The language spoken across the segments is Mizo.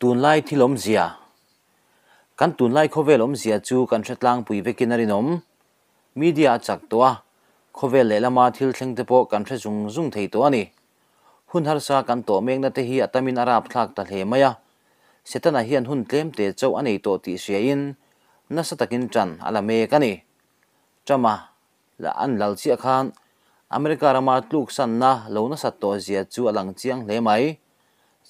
Tunlai thil awmzia, Kan tunlai khawvel awmzia chu kan hre tlangpui vekin a rinawm. Media a chak tawh a, khawvel lehlama thil thleng te pawh kan hre zung zung thei tawh a ni. Hun harsa kan tawh mekna te hi a tamin a rapthlak ta hle mai a, Setana hian hun tlem te chauh a nei tawh tih hriain nasa takin ṭan a la mek a ni. Trump-a la an lal chiah khan America rama tluksanna lo nasat tawh zia chu a lang chiang hle mai.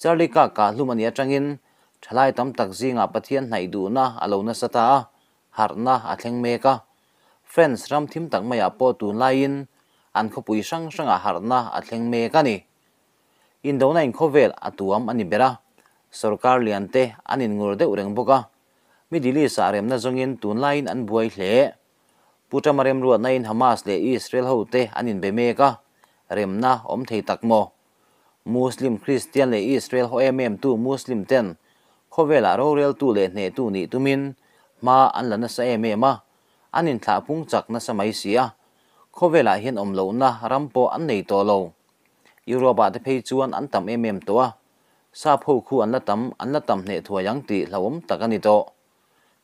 Charlie Kirk kah hlum a nih atangin thalai tam tak zingah Pathian hnaih duhna a lo nasa ta a, harhna a thleng mek a. France ram thim tak maiah pawh tunlaiin an khawpui hrang hrangah harhna a thleng mek a ni. Indona inkhawvel a tuam a ni ber a, sorkar lian te an inngur deuh reng bawk a. Middle East-ah remna zawngin tunlaiin an buai hle. Pu Trump-a remruatnain Hamas leh Israel hote an inbe mek a, remna awm thei tak maw? Muslim, Kristian leh Israel haw em em tu Muslim ten khawvelah roreltu leh hnehtu nih tumin hma an la nasa em em a, an inthlah pung chak nasa mai si a, khawvelah hian awm lohna ram pawh an nei tawh lo. Europe-ah te phei chuan an tam em em tawh a, sap ho khu an la tam an la tam hneh thuai ang tih hlauhawm tak a ni tawh.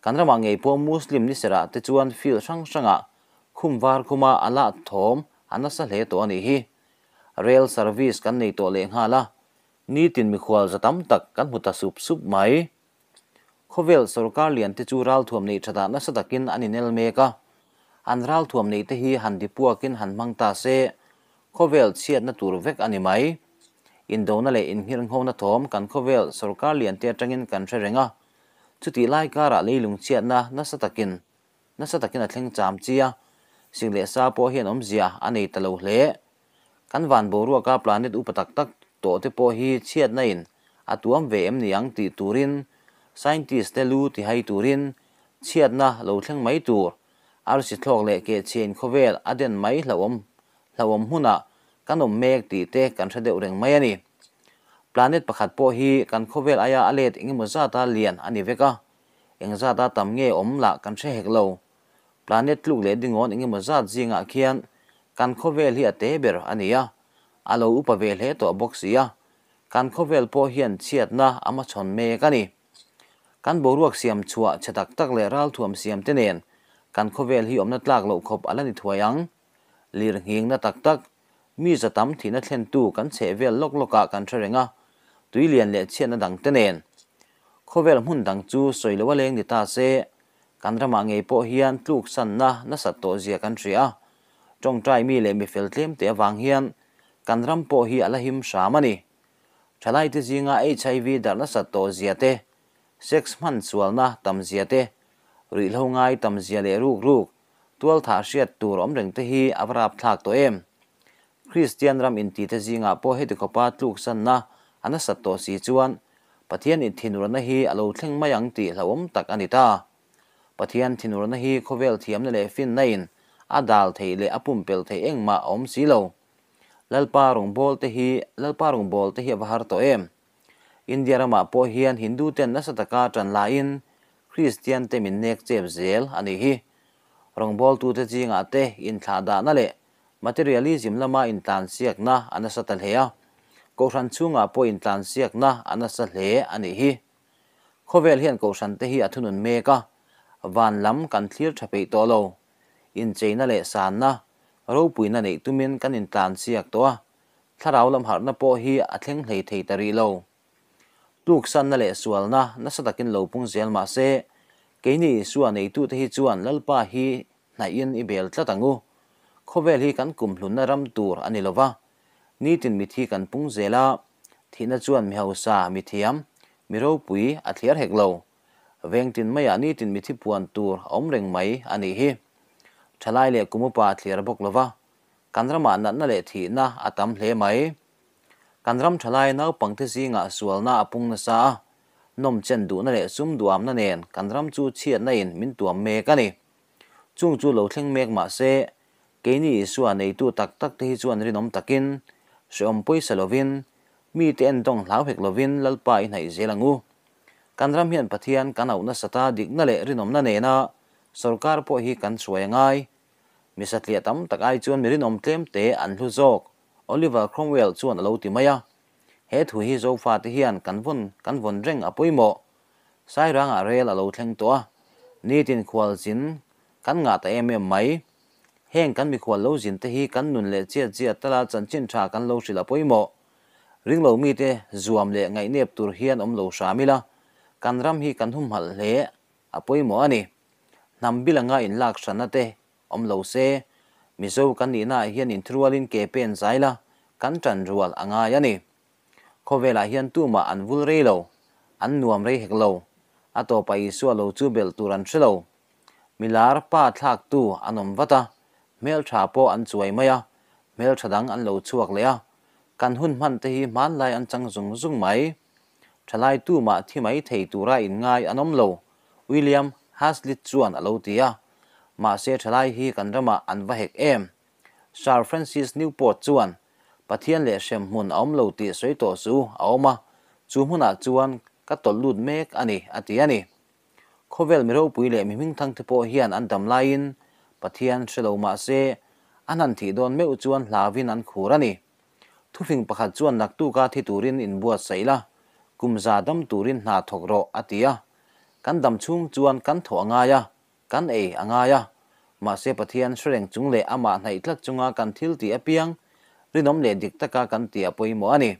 Kan ramah ngei pawh Muslim ni serah te chuan field hrang hrangah khum var khuma a lah thawm a nasa hle tawh a nih hi. Rail service kan nei tawh lehnghal a, nitin mikhual za tam tak kan hmu ta sup sup mai. Khawvel sorkar lian te chu ralthuam neih tha dah nasa takin an inel mek a, an ralthuam neih te hi han dipuakin han hmang ta se, khawvel chhiatna tur vek a ni mai. Indona leh inngirnghona thawm kan khawvel sorkar lian te atangin kan hre reng a, Chutih lai karah leilung chhiatna nasa takin nasa takin a thleng cham chi a, sik leh sa pawh hian awmzia a nei ta lo hle. Kan van boruaka planet upa tak tak tawh te pawh hi chhiatna in a tuam ve em ni ang tih turin scientist te lu ti hai turin chhiatna lo thleng mai tur arsi thlawk leh kehchhia in khawvel a den mai hlauhawm hlauhawm hmunah kan awm mek tih te kan hre deuh reng mai a ni. Planet pakhat pawh hi kan khawvel aia a let engemaw zata lian a ni vek a, eng zata tam nge awm lah kan hre hek lo. Planet tluk leh dingawn engemaw zat zingah khian kan khawvel hi a te ber a ni a, a lo upa ve hle tawh bawk si a, kan khawvel pawh hian chhiatna a hmachhawn mek a ni. Kan boruak siam chhuah chhe tak tak leh ralthuam siam te nen kan khawvel hi awmna tlak loh khawp a la ni thuai ang. Lirnghingna tak tak, mi za tam thihna thlentu kan chheh vel lawk lawkah kan hre reng a, tui lian leh chhiatna dangte nen. Khawvel hmun dang chu sawi lo a leng ni ta se, kan ramah ngei pawh hian tluksanna nasat tawh zia kan hria a, tawngtai mi leh mifel tlemte avang hian kan ram pawh hi a la him hram a ni. Thalaite zinga HIV darh nasat tawh zia te, sex hman sualna tam zia te, ruihhlo ngai tam zia leh ruk ruk, Tualthah hriat tur awm reng te hi a va rapthlak tawh em? Kristian ram intite zingah pawh heti khawpa tluksanna a nasat tawh si chuan Pathian inthinurna hi a lo thleng mai ang tih hlauhawm tak a ni ta. Pathian thinurna hi khawvel thiamna leh finna in a dal theih leh a pumpelh theih engmah a awm si lo. Lalpa rawngbâwl te hi Lalpa rawngbâwl te hi a va har tawh em? India ramah pawh hian Hindu ten nasa taka tan laiin Kristian te min nek chep zel a nih hi. Rawngbawltute zingah te inthlahdahna leh materialism lama intlansiakna a nasa ta hle a, Kohhran chhungah pawh intlansiakna a nasa hle a nih hi. Khawvel hian Kohhran te hi a thunun mek a, van lam kan thlir tha peih tawh lo. Incheina leh sanna, ropuina neih tumin kan intlansiak tawh a, Thlarau lam harhna pawh hi a thleng hlei thei ta rih lo. Tluksanna leh sualna nasa takin lo pung zel mah se, keini Isua neitute hi chuan Lalpa hi hnaihin i bel tlat ang u. Khawvel hi kan kumhlunna ram tur a ni lo va, nitin mithi kan pung zel a, thihna chuan mi hausa, mi thiam, mi ropui a thliar hek lo. Vengtin maiah nitin mithi puan tur a awm reng mai a nih hi. Thalai leh kum upa a thliar bawk lo va, Kan ramah natna leh thihna a tam hle mai. Kan ram thalai naupangte zingah sualna a pung nasa a, nawmchen duhna leh sum duamna nen kan ram chu chhiatna in min tuam mek a ni. Chung chu lo thleng mek mah se, keini Isua neitu tak tak te hi chuan rinawm takin, hrehawm pawisa lovin, mite endawng hlau hek lovin Lalpa i hnaih zel ang u. Kan ram hian Pathian kan auh nasata dikna leh rinawmna nena sorkar pawh hi kan hruai a ngai. Mi satliah tam tak ai chuan mi rinawm tlem te an hlu zawk, Oliver Cromwell chuan a lo ti mai a. He thu hi Zofate hian kan vawn kan vawn reng a pawimawh. Sairangah rel a lo thleng tawh a, nitin khualzin kan ngah ta em em mai. Heng kan mikhual lo zin te hi kan nun leh chiat chiat tala chanchin tha kan lo hrilh a pawimawh. Ringlo mite zuam leh ngaihnep tur hian awm lo hram ila, kan ram hi kan humhalh hle a pawimawh a ni. Hnam bil anga inlak hranna te awm lo se, Mizo kan nihnaah hian inthurualin ke pen zai la, kan tan rual a ngai a ni. Khawvelah hian tumah an vul rei lo, an nuam rei hek lo. A tawpah Isua lo chu belh tur an hre lo. Milar pa thlaktu an awm vat a, hmeltha pawh an chuai mai a, hmeltha dang an lo chhuak leh a, kan hun hman te hi hmanlai an chang zung zung mai. Thalai tumah thi mai thei tura inngai an awm lo, William Hazlitt chuan a lo ti a. Mahse thalai hi kan ramah an va hek em? Sir Francis Newport chuan, Pathian leh hremhmun a awm lo tih sawi tawh chu a awm a, chu hmunah chuan ka tawlh lut mek a ni, a ti a ni. Khawvel mi ropui leh mi hmingthangte pawh hian an dam laiin Pathian hre lo mah se, an han thih dawn meuh chuan hlauvin an khur a ni. Thufing pakhat chuan naktuka thi turin inbuatsaih la, kum za dam turin hna thawk rawh, a ti a. Kan dam chhung chuan kan thawh a ngai a, kan ei a ngai a. Mahse Pathian hre reng chung leh amah hnaih tlat chunga kan thil tih apiang rinawm leh dik taka kan tih a pawimawh a ni.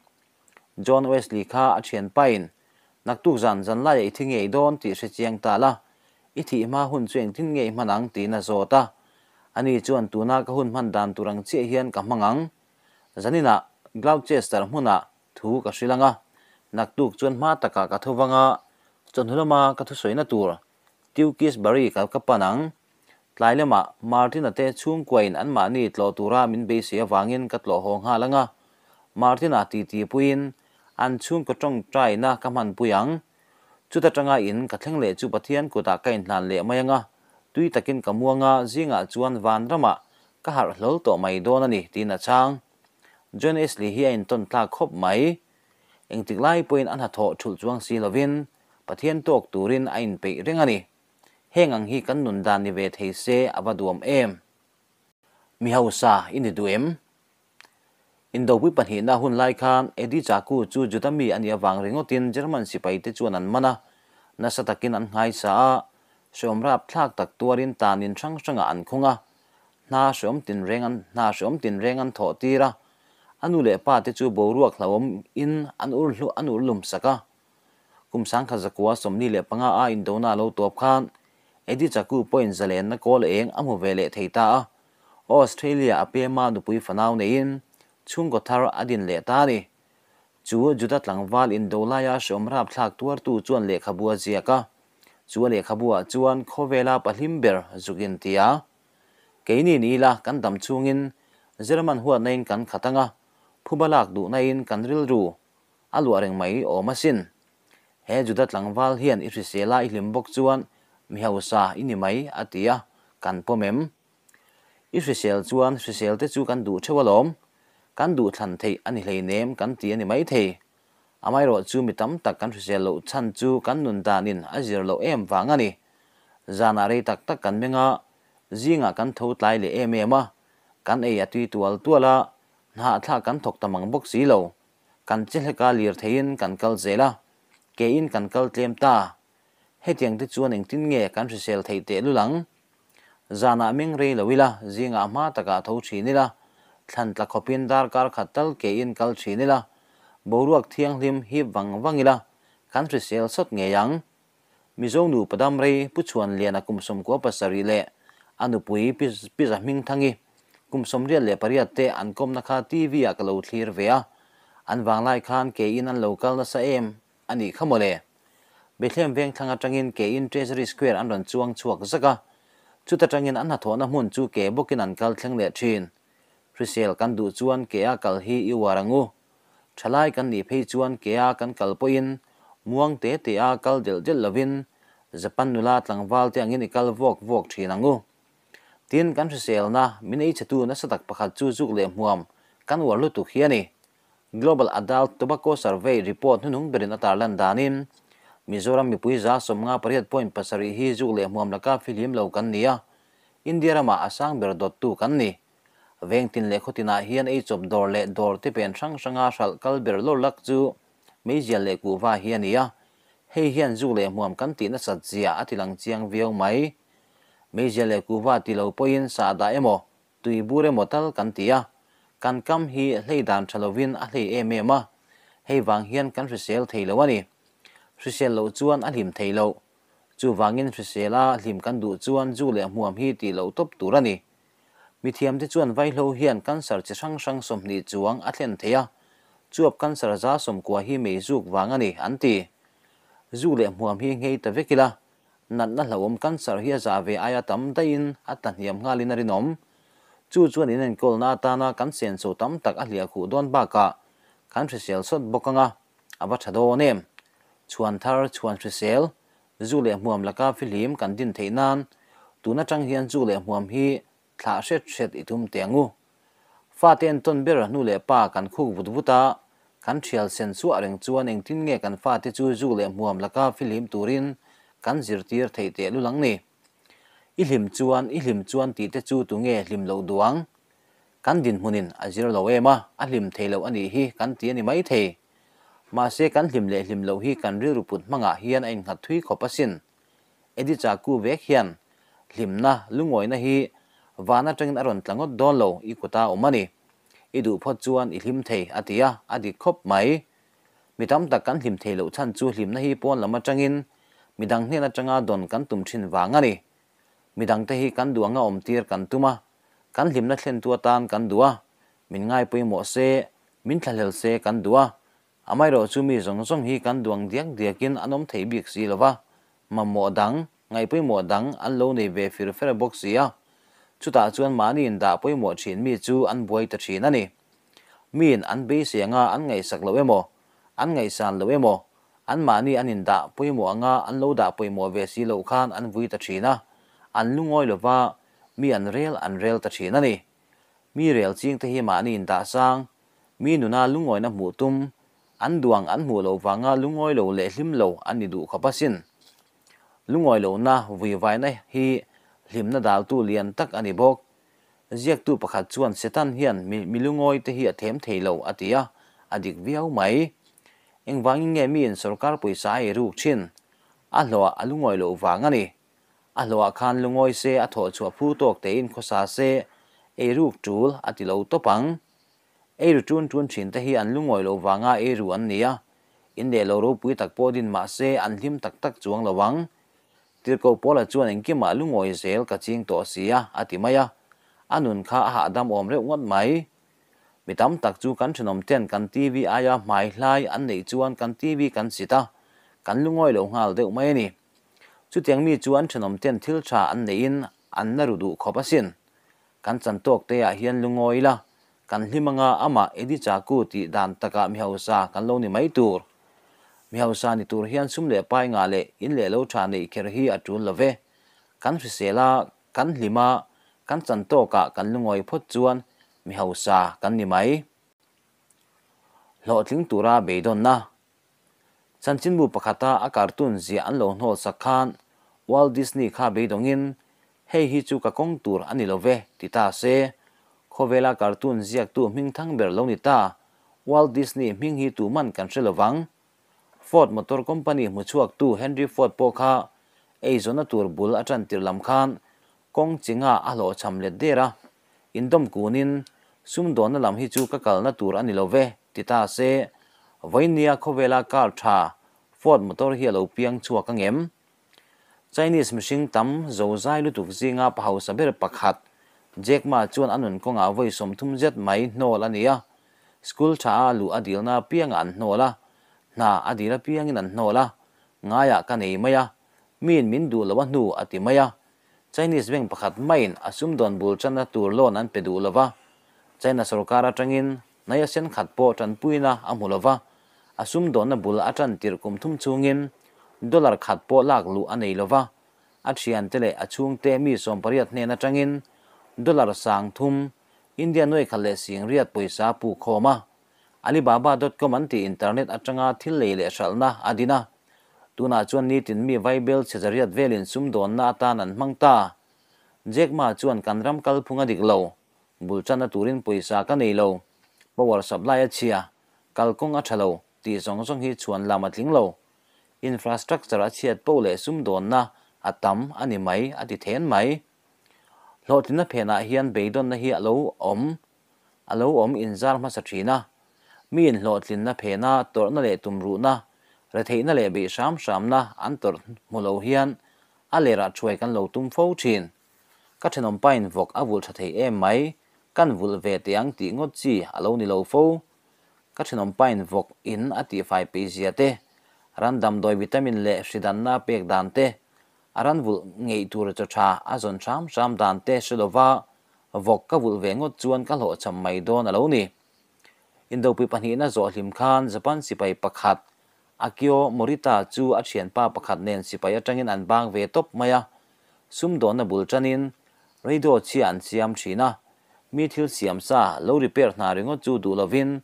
John Wesley kha a thianpain, Naktuk zan zan laiah i thi ngei dawn tih hre chiang ta la, i thih hma hun chu engtin nge i hman ang tiin a zawt a. Ani chuan tuna ka hun hman dan tur ang chiah hian ka hmang ang. Zaninah Gloucester hmunah thu ka hrilh ang a, naktuk chuan hma takah ka tho vang a, chawhnu lama ka thusawina tur Tewkesbury ka ka pan ang. Tlai lamah Martin-a te chhungkuain anmahni tlawh tura min beisei avangin ka tlawh haw nghal ang a, Martin-a titi puiin an chhungkaw tawngtaina ka hmanpui ang. Chuta tanga in ka thleng leh chu Pathian kutah ka inhlan leh mai ang a, tui takin ka muang a, zingah chuan vanramah ka harh hlawl tawh mai dawn a ni, tiin a chhang. John Esley hi a intawn tlak khawp mai. Engtik lai pawhin a hnathawh thulh chuang si lovin Pathian tawk turin a inpeih reng a ni. Heng ang hi kan nun dan ni ve thei se a va duam em? Mi hausa i ni duh em? Indopui pahnihna hun lai khan Edi Chaku chu Juda mi a nih avang ringawtin German sipaite chuan an man a, nasa takin an nghaisa a, hreawm rapthlak tak tuarin tanin hrang hrangah an khung a, hna hreawm tinreng an hna hreawm tinreng an thawh tir a, a nu leh pa te chu boruak hlauhawm in an ur hlu an ur lum sak a. Kum sangkhat zakua 45 a indona a lo tawp khan Edi Chaku pawhin zalenna kawl eng a hmu ve leh thei ta a, Australia a pema nupui fanau neiin chhungkaw thar a din leh ta a ni. Chu Juda tlangval indo laia hreawm rapthlak tuartu chuan lehkhabu a ziak a, chu a lehkhabuah chuan khawvela pahlim ber zuk inti a. Keini ni ila kan dam chhungin German huatnain kan khat anga, phuba lak duhnain kan rilru a luah reng mai awm asin. He Juda tlangval hian i hrisela i hlim bawk chuan mi hausa i ni mai a ti a, kan pawm em? I hrisel chuan hrisel te chu kan duh theuh alawm, kan duh thlan theih a ni hleinem kan ti a ni maithei. Amaherawh chu mi tam tak kan hrisel loh chhan chu kan nun danin a zir loh em vang a ni. Zanah rei tak tak kan meng a, zingah kan tho tlai leh em em a, kan ei a tui tual tual a, hnahthlak kan thawk ta mang bawk si lo. Kan che hleka lir theiin kan kal zel a, kein kan kal tlem ta. Hetiang te chuan engtin nge kan hrisel theih tehlul ang? Zanah meng rei lo ila, zingah hma takah tho thin ila, thlan tla khawpin darkar khat tal kein kal thin ila, boruak thianghlim hip vang vang ila, kan hrisel sawt ngei ang. Mizo nu Padam Rei Pu Chhuanliana kum 17 leh a nupui Pi Zahmingthangi kum 88 te an kawmna kha TV ah ka lo thlir ve a, an vanglai khan kein an lo kal nasa em a nih kha mawle. Bethlehem Vengthlang atangin kein Treasury Square an rawn chuang chhuak zak a, chuta tangin an hnathawhna hmun chu ke bawkin an kal thleng leh thin. Hrisel kan duh chuan ke a kal hi i uar ang u. Thalai kan nih phei chuan ke a kan kal pawhin muang te te a kal delh delh lovin Japan nula tlangval te angin i kal vawk vawk thin ang u. Tin, kan hriselna min ei chhetu nasa tak pakhat chu zuk leh hmuam kan uar lutuk hi a ni. Global Adult Tobacco Survey report hnuhnung berin a tarlan danin, Mizoram mipui 58.7 hi zuk leh hmuam laka fihlim lo kan ni a, India ramah a sang ber dawttu kan ni. Veng tin leh khaw tinah hian ei chawp dawr leh dawr te pen hrang hranga hralh kal ber lawr lak chu meizial leh kuhva hi a ni a, hei hian zuk leh hmuam kan tih nasat zia a tilang chiang viau mai. Meizial leh kuhva ti lo pawhin sahdah emaw tui bur emaw tal kan ti a, kan kam hi hlei dan tha lovin a hlei em em a, hei vang hian kan hrisel thei lo a ni. Hrisel loh chuan a hlim thei loh. Chuvangin hrisela hlim kan duh chuan zu leh hmuam hi tih loh tawp tur a ni. Mithiamte chuan vaihlo hian cancer chi hrang hrang 20 chuang a thlen thei a, chuap cancer 90% hi meizuk vang a ni, an ti. Zu leh hmuam hi nghei ta vek ila, natna hlauhawm cancer hi a za ve aia tam daihin a tla hniam nghalin a rinawm. Chu chuan inenkawlna atana kan senso tam tak a hliah khuh dawn bakah kan hrisel sawt bawk anga a va tha dawn em. Chhuan thar, chhuan hrisel, zu leh hmuam laka fihlim kan din theih nan tun atang hian zu leh hmuam hi thlah hret hret i tum teh ang u. Fate entawn ber nu leh pa kan khuk vut vut a, kan thial sen suah reng chuan engtin nge kan fate chu zu leh hmuam laka fihlim turin kan zirtir theih teh lul ang ni. I hlim chuan, i hlim chuan tih te chu tunge hlim loh duh ang? Kan dinhmunin a zir lo em a, a hlim thei loh a nih hi kan ti a ni mai thei. Mahse kan hlim leh hlim loh hi kan rilru put hmangah hian a innghat thui khawp asin. Eddie Chaku vek hian hlimna, lungawina hi van atangin a rawn tla ngawt dawn lo, i kuta awm a ni. I duh phawt chuan i hlim thei, a ti a, a dik khawp mai. Mi tam tak kan hlim thei loh chhan chu hlimna hi pawn lam atangin midang hnen atanga dawn kan tum thin vang a ni. Midangte hi kan duh anga awmtir kan tum a, kan hlimna thlentu atan kan duh a, min ngai pawimawh se, min thlahlel se kan duh a, amaherawh chu mi zawng zawng hi kan duang diak diakin an awm thei bik si lova, mamawh dang, ngaih pawimawh dang an lo nei ve fir fer bawk si a, chutah chuan mahni indah pawimawh thin mi chu an buai ta thin a ni. Miin an beisei anga an ngaihsak loh emaw, an ngaihsan loh emaw, an mahni an indah pawimawh anga an lo dah pawimawh ve si loh khan an vui ta thin a, an lungawi lova mi an rel an rel ta thin a ni. Mi rel ching te hi mahni indah sang, mi nuna lungawina hmuh tum, an duang an hmuh loh vanga lungawi lo leh hlim lo an ni duh khawp asin. Lungawi lohna vuivaina hi hlimna daltu lian tak a ni bawk. Ziaktu pakhat chuan Satan hian mi mi lungawi te hi a them thei lo a ti a, a dik viau mai. Engvangin nge miin sorkar pawisa a ei ruk thin? A hlawhah a lungawi loh vang a ni. A hlawhah khan lungawi se a thawh chhuah phu tawk tein khawsa se ei ruk tul a ti lo tawp ang. Ei ru tun tun thin te hi an lungawi loh vanga ei ru an ni a, in leh lo ropui tak pawh din mah se an hlim tak tak chuang lo ang. Tirhkoh Paula chuan engkimah lungawi zel ka ching tawh si a, a ti mai a. A nun kha a hahdam awm reuh ngawt mai. Mi tam tak chu kan thenawm ten kan TV aia hmai hlai an neih chuan kan TV kan sit a, kan lungawi lo nghal deuh mai a ni. Chutiang mi chu an thenawm ten thil tha an neihin an na ru duh khawp asin. Kan chan tawk te ah hian lungawi ila, kan hlim anga amah Eddie Chaku tih dan takah mi hausa kan lo ni mai tur. Mi hausa ni tur hian sum leh pai ngah leh in leh lo tha neih kher hi a tul lo ve. Kan hrisel a, kan hlim a, kan chan tawkah kan lungawi phawt chuan mi hausa kan ni mai. Hlawhtling tura beidawnna. Chanchinbu pakhata a cartoon ziah an lo hnawl sak khan Walt Disney kha beidawngin, Hei hi chu ka kawng tur a ni lo ve, ti ta se. Khawvela cartoon ziaktu hming thang ber lo ni ta, Walt Disney hming hi tuman kan hre lo vang. Ford Motor Company hmuchhuaktu Henry Ford pawh kha eizawnna tur bul a tan tir lam khan kawng chinga a hlawhchham let der a, indawm kunin sumdawnna lam hi chu ka kalna tur a ni lo ve, ti ta se, vawinia khawvela car tha Ford motor hi a lo piang chhuak angem? Chinese mihring tam zozai lutuk zinga pa hausa ber pakhat Jack Ma chuan a nun kawngah vawi 30 zet mai hnawl a ni a, school tha a luh a dilna apiangah an hnawl a, hna a dil apiangin an hnawl a, ngaiah ka nei mai a, miin min duh lo a hnu a ti mai a. Chinese bank pakhat maiin a sumdawn bul tanna tur loan an pe duh lo va, China sorkar atangin hnaia sen khat pawh tanpuina a hmu lo va, a sumdawnna bul a tan tirh kum thum chungin dollar khat pawh lak luh a nei lo va, a thiante leh a chhungte mi 18 hnen atangin dollar 3000 India nuai khat leh 10,000 pawisa a puk khawm a. Alibaba dot com an tih internet atanga thil lei leh hralhna a din a, tunah chuan nitin mi vaibel chhe zariat velin sumdawnna atan an hmang ta. Jack Ma chuan kan ram kalphung a dik lo. Bul tanna turin pawisa ka nei lo, power supply a chhia, kalkawng a tha lo tih zawng zawng hi chhuan lam a tling lo. Infrastructure a chhiat poh leh sumdawnna a tam a ni mai a ti then mai. Hlawhtlinna phenah hian beidawnna hi a lo awm a lo awm inzar hmasa thin a. Mi inhlawhtlinna phena tawrhna leh tumruhna, retheihna leh beih hram hramna an tawrh hmu lo hian a lerah thuai kan lo tum fo thin. Ka thenawmpain vawk a vulh tha thei em mai, kan vulh ve teh ang tih ngawt chi a lo ni lo fo. Ka thenawmpain vawk in a tihfai peih zia te, ran damdawi vitamin leh hri danna a pek dan te, a ran vulh ngeih tur chaw tha a zawn hram hram dan te hre lova vawk ka vulh ve ngawt chuan ka hlawhchham mai dawn a lo ni. Indopui pahnihna zawh hlim khan Japan sipai pakhat Akio Morita chu a thianpa pakhat nen sipai atangin an bang ve tawp mai a, sumdawnna bul tanin radio chhia an siam thin a, mi thil siam sa lo repair hna ringawt chu duh lovin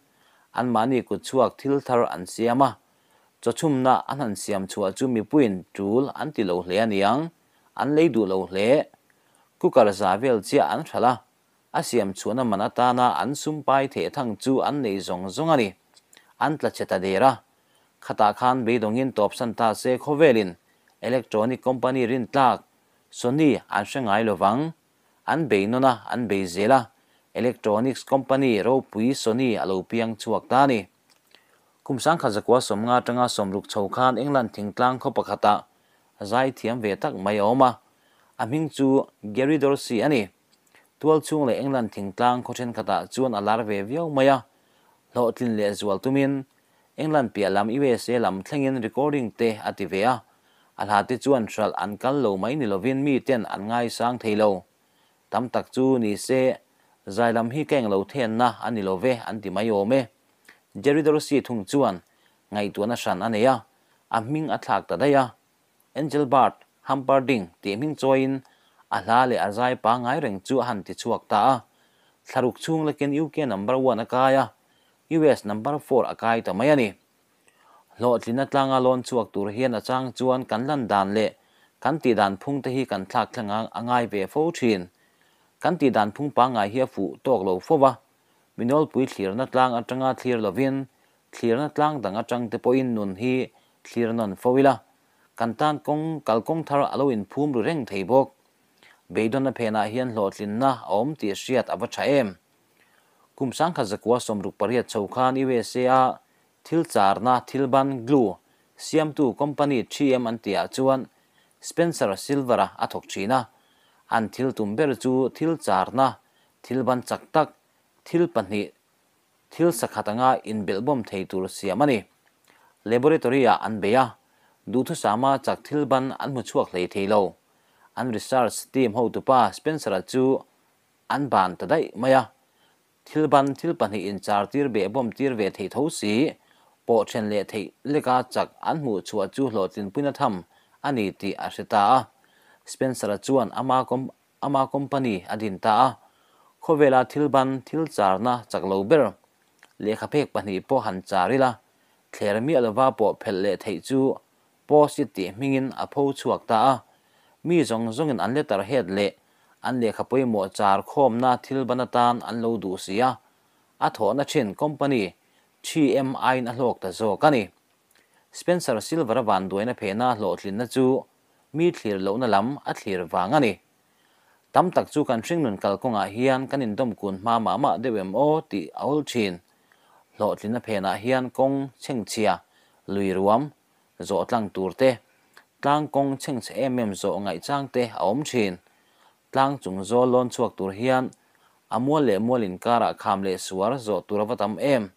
anmahni kut chhuak thil thar an siam a, chawchhumna an han siam chhuah chu mipuiin tul an ti lo hle a niang, an lei duh lo hle. Cooker za vel chiah an hralh a, A siam chhuahna man atana an sum pai theh thang chu an nei zawng zawng a ni. An tla chhe ta der a. Khatah khan beidawngin tawpsan ta se khawvelin electronic company rintlak Sony an hre ngai lo vang. An bei nawn a, an bei zel a, electronics company ropui Sony a lo piang chhuak ta a ni. Kum sangkhat zakua sawmnga atanga sawmruk chho khan England thingtlang khaw pakhatah zai thiam ve tak mai a awm a. A hming chu Gary Dorsey a ni. Tual chhung leh England thingtlang khaw thenkhatah chuan a lar ve viau mai a, hlawhtlin leh zual tumin England piah lam USA lam thlengin recording te a ti ve a, a hla te chuan hralh an kal lo mai ni lovin mi ten an ngaisang thei lo. Tam tak chu ni se, zai lam hi ka englo thenna a ni lo ve an ti mai awm e. Jerry Dorsey thung chuan ngaihtuahna hran a nei a, a hming a thlak ta daih a. Engelbert Humperdinck tih hming chawiin a hla leh a zai pangngai reng chu a han ti chhuak ta a. Thlaruk chhung lekin UK number one a kai a, US number four a kai ta mai a ni. Hlawhtlinna tlanga lawn chhuak tur hian a chang chuan kan lan dan leh kan tih dan phung te hi kan thlak thleng a ngai ve fo thin. Kan tih dan phung pangngai hi a fuh tawk lo fo va, minawlpui thlirna tlang atanga thlir lovin Thlirna tlang dang atang te pawhin nun hi thlir nawn fo ila, kan tan kawng kalkawng thar a lo inphum ru reng thei bawk. Beidawnna phenah hian hlawhtlinna a awm tih hriat a va tha em? Kum sangkhat zakua 68 chho khan USA a thil charna thil ban, glue, siamtu company 3M an tihah chuan Spencer Silver-a a thawk thin a. An thil tum ber chu thil charna thil ban chak tak, thil pahnih Thil sakhat anga inbelhbawm thei tur siam a ni. Laboratory-ah an bei a, duhthusama chak thil ban an hmu chhuak hlei thei lo. An research team hotupa Spencer-a chu an ban ta daih mai a. Thil ban thil pahnih inchar tir behbawm tir ve thei tho si, pawh then leh theih leka chak an hmuh chhuah chu hlawhtlinpuina tham a ni tih a hre ta a. Spencer-a chuan ama Ama company a din ta a, khawvela thil ban thil charna chak lo ber lehkha phek pahnih pawh han char ila, thler miah lova pawh phelh leh theih chu post-it tih hmingin a pho chhuak ta a. Mi zawng zawngin an letter head leh an lehkha pawimawh char khawmna thil ban atan an lo duh si a, a thawhna thin company 3M aiin a hlawk ta zawk a ni. Spencer Silver-a vanduaina phehna hlawhtlinna chu mi thlir lohna lam a thlir vang a ni. Tam tak chu kan hringnun kalkawngah hian kan indawm kun hma mah mah deuh em aw tih a awl thin. Hlawhtlinna phenah hian kawng chhengchhia, lui ruam, zawh tlang tur te, tlang kawng chhengchhe em em zawh ngaihchang te a awm thin. Tlang chung zawl lawn chhuak tur hian a mual leh mual inkarah kham leh suar zawh tur a va tam em.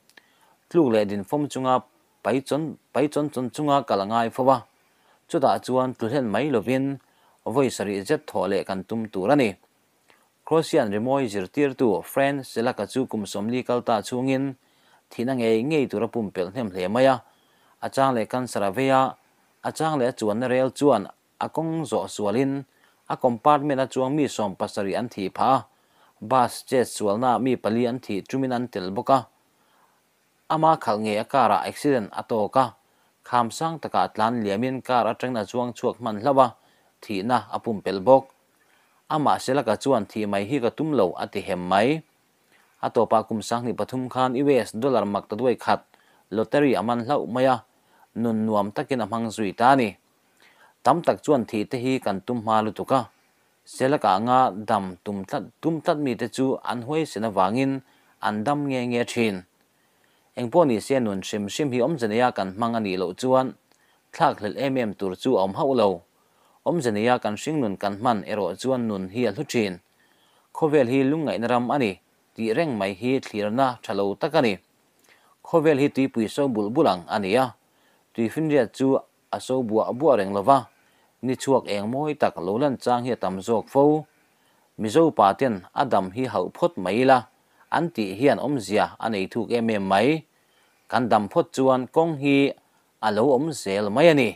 Tluk leh dinfawm chunga pai chawn pai chawn chawn chunga kal a ngai fo a, chutah chuan tlu hlen mai lovin vawi sarih zet thawh leh kan tum tur a ni. Croatian rimawi zirtirtu Fran Selaka chu kum 40 kal ta chhungin thihna ngei ngei tur a pumpelh hnem hle mai a, a chang leh cancer a vei a, a chang leh a chuanna rel chuan a kawng zawh sualin a compartment a chuang mi 70 an thih phah a, bus chet sualnaah mi pali an thih tumin an tel bawk a. Ama khalh ngei a car ah accident a tawk a, kham sang takah tlan liamin car atangin a chuang chhuak hman hlauh a, thihna a pumpelh bawk. Amah Selaka chuan thih mai hi ka tum lo a ti hem mai. A tawpah kum 23 khan US dollar mak ta duai khat lottery a man hlauh mai a, nun nuam takin a hmang zui ta a ni. Tam tak chuan thih te hi kan tum hma lutuk a, Selaka anga dam tum tlat tum tlat mite chu an huaisen avangin an dam nge nge thin. Engpawh ni se nun hrim hrim hi awmze neia kan hmang a nih loh chuan thlak hlelh em em tur chu a awm hauh lo. Awmze neia kan hringnun kan hman erawh chuan nun hi a hlu thin. Khawvel hi lungngaihna ram a ni tih reng mai hi thlirna tha lo tak a ni. Khawvel hi tuipui so bulh bulh ang a ni a, tuifinriat chu a so buah buah reng lo va, ni chhuak eng mawi tak lo lan chang hi a tam zawk fo. Mizo pa ten a dam hi hauh phawt mai ila an tih hian awmzia a nei thuk em em mai. Kan dam phawt chuan kawng hi a lo awm zel mai a ni.